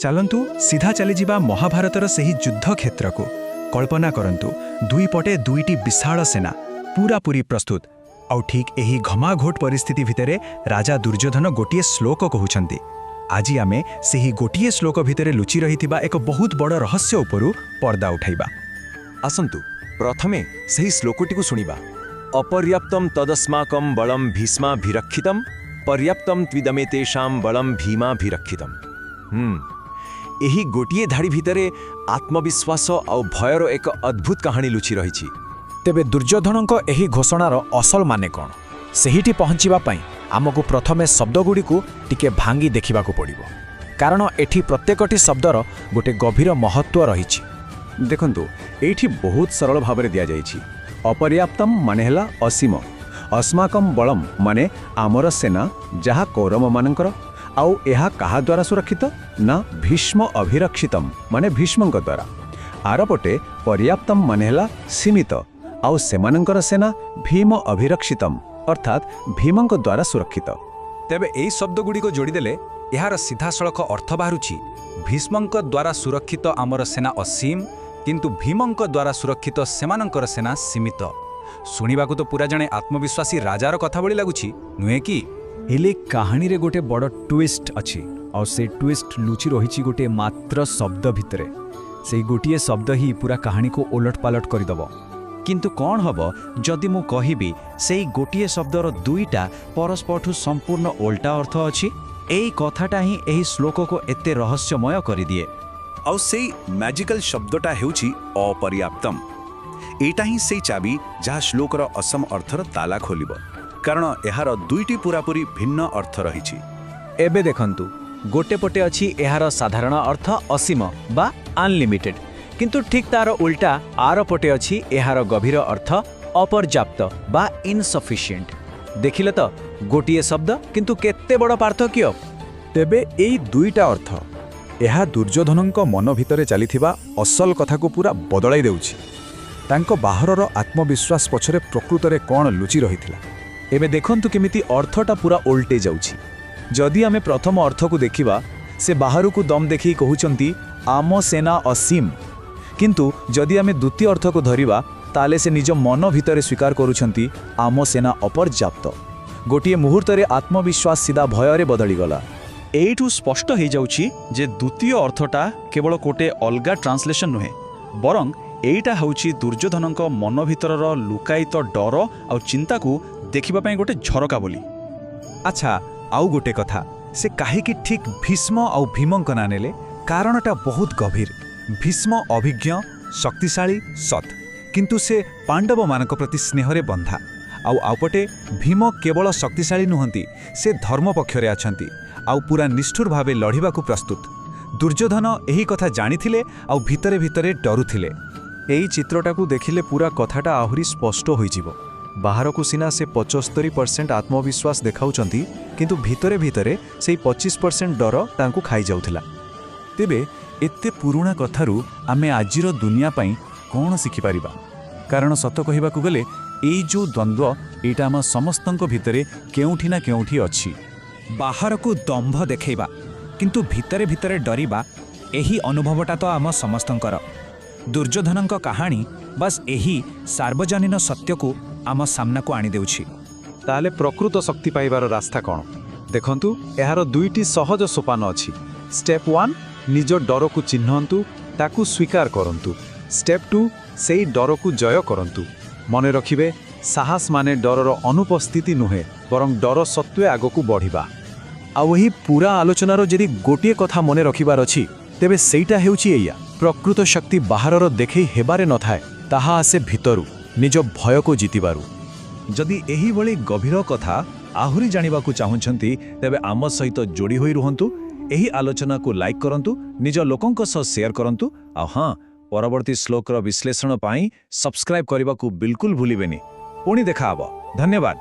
ଚାଲନ୍ତୁ, ସିଧା ଚାଲିଯିବା ମହାଭାରତର ସେହି ଯୁଦ୍ଧ କ୍ଷେତ୍ରକୁ। କଳ୍ପନା କରନ୍ତୁ, ଦୁଇ ପଟେ ଦୁଇଟି ବିଶାଳ ସେନା ପୁରାପୁରି ପ୍ରସ୍ତୁତ। ଆଉ ଠିକ୍ ଏହି ଘମାଘୋଟ ପରିସ୍ଥିତି ଭିତରେ ରାଜା ଦୁର୍ଯ୍ୟୋଧନ ଗୋଟିଏ ଶ୍ଲୋକ କହୁଛନ୍ତି। ଆଜି ଆମେ ସେହି ଗୋଟିଏ ଶ୍ଲୋକ ଭିତରେ ଲୁଚି ରହିଥିବା ଏକ ବହୁତ ବଡ଼ ରହସ୍ୟ ଉପରୁ ପର୍ଦ୍ଦା ଉଠାଇବା। ଆସନ୍ତୁ, ପ୍ରଥମେ ସେହି ଶ୍ଲୋକଟିକୁ ଶୁଣିବା। ଅପର୍ୟାପ୍ତମ୍ ତ୍ୱସ୍ମାକଂ ବଳଂ ଭୀଷ୍ମାଭିରକ୍ଷିତମ୍, ପର୍ୟାପ୍ତମ୍ ତ୍ୱିଦମେତେଷାଂ ବଳଂ ଭୀମାଭିରକ୍ଷିତମ୍। ଏହି ଗୋଟିଏ ଧାଡ଼ି ଭିତରେ ଆତ୍ମବିଶ୍ୱାସ ଆଉ ଭୟର ଏକ ଅଦ୍ଭୁତ କାହାଣୀ ଲୁଚି ରହିଛି। ତେବେ ଦୁର୍ଯ୍ୟୋଧନଙ୍କ ଏହି ଘୋଷଣାର ଅସଲ ମାନେ କ'ଣ? ସେହିଠି ପହଞ୍ଚିବା ପାଇଁ ଆମକୁ ପ୍ରଥମେ ଶବ୍ଦଗୁଡ଼ିକୁ ଟିକେ ଭାଙ୍ଗି ଦେଖିବାକୁ ପଡ଼ିବ, କାରଣ ଏଠି ପ୍ରତ୍ୟେକଟି ଶବ୍ଦର ଗୋଟେ ଗଭୀର ମହତ୍ତ୍ୱ ରହିଛି। ଦେଖନ୍ତୁ, ଏଇଠି ବହୁତ ସରଳ ଭାବରେ ଦିଆଯାଇଛି। ଅପର୍ୟାପ୍ତମ୍ ମାନେ ହେଲା ଅସୀମ। ଅସ୍ମାକମ୍ ବଳମ୍ ମାନେ ଆମର ସେନା, ଯାହା କୌରବମାନଙ୍କର। ଆଉ ଏହା କାହା ଦ୍ୱାରା ସୁରକ୍ଷିତ ନା ଭୀଷ୍ମ ଅଭିରକ୍ଷିତମ୍, ମାନେ ଭୀଷ୍ମଙ୍କ ଦ୍ୱାରା। ଆରପଟେ ପର୍ୟାପ୍ତମ୍ ମାନେ ହେଲା ସୀମିତ, ଆଉ ସେମାନଙ୍କର ସେନା ଭୀମ ଅଭିରକ୍ଷିତମ୍, ଅର୍ଥାତ୍ ଭୀମଙ୍କ ଦ୍ୱାରା ସୁରକ୍ଷିତ। ତେବେ ଏହି ଶବ୍ଦଗୁଡ଼ିକ ଯୋଡ଼ିଦେଲେ ଏହାର ସିଧାସଳଖ ଅର୍ଥ ବାହାରୁଛି, ଭୀଷ୍ମଙ୍କ ଦ୍ୱାରା ସୁରକ୍ଷିତ ଆମର ସେନା ଅସୀମ, କିନ୍ତୁ ଭୀମଙ୍କ ଦ୍ୱାରା ସୁରକ୍ଷିତ ସେମାନଙ୍କର ସେନା ସୀମିତ। ଶୁଣିବାକୁ ତ ପୁରା ଜଣେ ଆତ୍ମବିଶ୍ୱାସୀ ରାଜାର କଥା ଭଳି ଲାଗୁଛି, ନୁହେଁ କି? ହେଲେ କାହାଣୀରେ ଗୋଟେ ବଡ଼ ଟ୍ୱିଷ୍ଟ ଅଛି, ଆଉ ସେ ଟ୍ୱିଷ୍ଟ ଲୁଚି ରହିଛି ଗୋଟିଏ ମାତ୍ର ଶବ୍ଦ ଭିତରେ। ସେଇ ଗୋଟିଏ ଶବ୍ଦ ହିଁ ପୁରା କାହାଣୀକୁ ଓଲଟ ପାଲଟ କରିଦେବ। କିନ୍ତୁ କ'ଣ ହେବ ଯଦି ମୁଁ କହିବି, ସେଇ ଗୋଟିଏ ଶବ୍ଦର ଦୁଇଟା ପରସ୍ପରଠୁ ସମ୍ପୂର୍ଣ୍ଣ ଓଲଟା ଅର୍ଥ ଅଛି? ଏଇ କଥାଟା ହିଁ ଏହି ଶ୍ଲୋକକୁ ଏତେ ରହସ୍ୟମୟ କରିଦିଏ। ଆଉ ସେଇ ମ୍ୟାଜିକାଲ ଶବ୍ଦଟା ହେଉଛି ଅପର୍ୟାପ୍ତମ୍। ଏଇଟା ହିଁ ସେଇ ଚାବି, ଯାହା ଶ୍ଲୋକର ଅସଲ ଅର୍ଥର ତାଲା ଖୋଲିବ, କାରଣ ଏହାର ଦୁଇଟି ପୁରାପୁରି ଭିନ୍ନ ଅର୍ଥ ରହିଛି। ଏବେ ଦେଖନ୍ତୁ, ଗୋଟେ ପଟେ ଅଛି ଏହାର ସାଧାରଣ ଅର୍ଥ ଅସୀମ ବା ଅନଲିମିଟେଡ୍, କିନ୍ତୁ ଠିକ୍ ତାର ଉଲ୍ଟା ଆର ପଟେ ଅଛି ଏହାର ଗଭୀର ଅର୍ଥ ଅପର୍ଯ୍ୟାପ୍ତ ବା ଇନସଫିସିଏଣ୍ଟ। ଦେଖିଲେ ତ, ଗୋଟିଏ ଶବ୍ଦ, କିନ୍ତୁ କେତେ ବଡ଼ ପାର୍ଥକ୍ୟ! ତେବେ ଏଇ ଦୁଇଟା ଅର୍ଥ, ଏହା ଦୁର୍ଯ୍ୟୋଧନଙ୍କ ମନ ଭିତରେ ଚାଲିଥିବା ଅସଲ କଥାକୁ ପୁରା ବଦଳାଇ ଦେଉଛି। ତାଙ୍କ ବାହାରର ଆତ୍ମବିଶ୍ୱାସ ପଛରେ ପ୍ରକୃତରେ କ'ଣ ଲୁଚି ରହିଥିଲା? ଏବେ ଦେଖନ୍ତୁ କେମିତି ଅର୍ଥଟା ପୁରା ଓଲଟେଇ ଯାଉଛି। ଯଦି ଆମେ ପ୍ରଥମ ଅର୍ଥକୁ ଦେଖିବା, ସେ ବାହାରକୁ ଦମ୍ ଦେଖେଇ କହୁଛନ୍ତି, ଆମ ସେନା ଅସୀମ। କିନ୍ତୁ ଯଦି ଆମେ ଦ୍ୱିତୀୟ ଅର୍ଥକୁ ଧରିବା, ତାହେଲେ ସେ ନିଜ ମନ ଭିତରେ ସ୍ୱୀକାର କରୁଛନ୍ତି, ଆମ ସେନା ଅପର୍ଯ୍ୟାପ୍ତ। ଗୋଟିଏ ମୁହୂର୍ତ୍ତରେ ଆତ୍ମବିଶ୍ୱାସ ସିଧା ଭୟରେ ବଦଳିଗଲା। ଏଇଠୁ ସ୍ପଷ୍ଟ ହେଇଯାଉଛି ଯେ ଦ୍ୱିତୀୟ ଅର୍ଥଟା କେବଳ ଗୋଟେ ଅଲଗା ଟ୍ରାନ୍ସଲେସନ୍ ନୁହେଁ, ବରଂ ଏଇଟା ହେଉଛି ଦୁର୍ଯ୍ୟୋଧନଙ୍କ ମନ ଭିତରର ଲୁକାୟିତ ଡର ଆଉ ଚିନ୍ତାକୁ ଦେଖିବା ପାଇଁ ଗୋଟେ ଝରକା ବୋଲି। ଆଚ୍ଛା, ଆଉ ଗୋଟେ କଥା, ସେ କାହିଁକି ଠିକ୍ ଭୀଷ୍ମ ଆଉ ଭୀମଙ୍କ ନାଁ ନେଲେ? କାରଣଟା ବହୁତ ଗଭୀର। ଭୀଷ୍ମ ଅଭିଜ୍ଞ, ଶକ୍ତିଶାଳୀ, ସତ୍, କିନ୍ତୁ ସେ ପାଣ୍ଡବମାନଙ୍କ ପ୍ରତି ସ୍ନେହରେ ବନ୍ଧା। ଆଉ ଆଉପଟେ ଭୀମ କେବଳ ଶକ୍ତିଶାଳୀ ନୁହନ୍ତି, ସେ ଧର୍ମ ପକ୍ଷରେ ଅଛନ୍ତି ଆଉ ପୁରା ନିଷ୍ଠୁର ଭାବେ ଲଢ଼ିବାକୁ ପ୍ରସ୍ତୁତ। ଦୁର୍ଯ୍ୟୋଧନ ଏହି କଥା ଜାଣିଥିଲେ ଆଉ ଭିତରେ ଭିତରେ ଡରୁଥିଲେ। ଏଇ ଚିତ୍ରଟାକୁ ଦେଖିଲେ ପୁରା କଥାଟା ଆହୁରି ସ୍ପଷ୍ଟ ହୋଇଯିବ। ବାହାରକୁ ସିନା ସେ 75% ଆତ୍ମବିଶ୍ୱାସ ଦେଖାଉଛନ୍ତି, କିନ୍ତୁ ଭିତରେ ଭିତରେ ସେଇ 25% ଡର ତାଙ୍କୁ ଖାଇଯାଉଥିଲା। ତେବେ ଏତେ ପୁରୁଣା କଥାରୁ ଆମେ ଆଜିର ଦୁନିଆ ପାଇଁ କ'ଣ ଶିଖିପାରିବା? କାରଣ ସତ କହିବାକୁ ଗଲେ, ଏଇ ଯେଉଁ ଦ୍ୱନ୍ଦ୍ୱ, ଏଇଟା ଆମ ସମସ୍ତଙ୍କ ଭିତରେ କେଉଁଠି ନା କେଉଁଠି ଅଛି। ବାହାରକୁ ଦମ୍ଭ ଦେଖେଇବା କିନ୍ତୁ ଭିତରେ ଭିତରେ ଡରିବା, ଏହି ଅନୁଭବଟା ତ ଆମ ସମସ୍ତଙ୍କର। ଦୁର୍ଯ୍ୟୋଧନଙ୍କ କାହାଣୀ ବାସ୍ ଏହି ସାର୍ବଜନୀନ ସତ୍ୟକୁ ଆମ ସାମ୍ନାକୁ ଆଣିଦେଉଛି। ତାହେଲେ ପ୍ରକୃତ ଶକ୍ତି ପାଇବାର ରାସ୍ତା କ'ଣ? ଦେଖନ୍ତୁ, ଏହାର ଦୁଇଟି ସହଜ ସୋପାନ ଅଛି। ଷ୍ଟେପ୍ 1, ନିଜ ଡରକୁ ଚିହ୍ନନ୍ତୁ, ତାକୁ ସ୍ୱୀକାର କରନ୍ତୁ। ଷ୍ଟେପ୍ 2, ସେଇ ଡରକୁ ଜୟ କରନ୍ତୁ। ମନେ ରଖିବେ, ସାହସ ମାନେ ଡରର ଅନୁପସ୍ଥିତି ନୁହେଁ, ବରଂ ଡର ସତ୍ତ୍ୱେ ଆଗକୁ ବଢ଼ିବା। ଆଉ ଏହି ପୁରା ଆଲୋଚନାର ଯଦି ଗୋଟିଏ କଥା ମନେ ରଖିବାର ଅଛି, ତେବେ ସେଇଟା ହେଉଛି ଏଇଆ: ପ୍ରକୃତ ଶକ୍ତି ବାହାରର ଦେଖେଇ ହେବାରେ ନଥାଏ, ତାହା ଆସେ ଭିତରୁ, ନିଜ ଭୟକୁ ଜିତିବାରୁ। ଯଦି ଏହିଭଳି ଗଭୀର କଥା ଆହୁରି ଜାଣିବାକୁ ଚାହୁଁଛନ୍ତି, ତେବେ ଆମ ସହିତ ଯୋଡ଼ି ହୋଇ ରୁହନ୍ତୁ। ଏହି ଆଲୋଚନାକୁ ଲାଇକ୍ କରନ୍ତୁ, ନିଜ ଲୋକଙ୍କ ସହ ସେୟାର କରନ୍ତୁ, ଆଉ ହଁ, ପରବର୍ତ୍ତୀ ଶ୍ଲୋକର ବିଶ୍ଳେଷଣ ପାଇଁ ସବସ୍କ୍ରାଇବ୍ କରିବାକୁ ବିଲକୁଲ ଭୁଲିବେନି। ପୁଣି ଦେଖା ହେବ। ଧନ୍ୟବାଦ।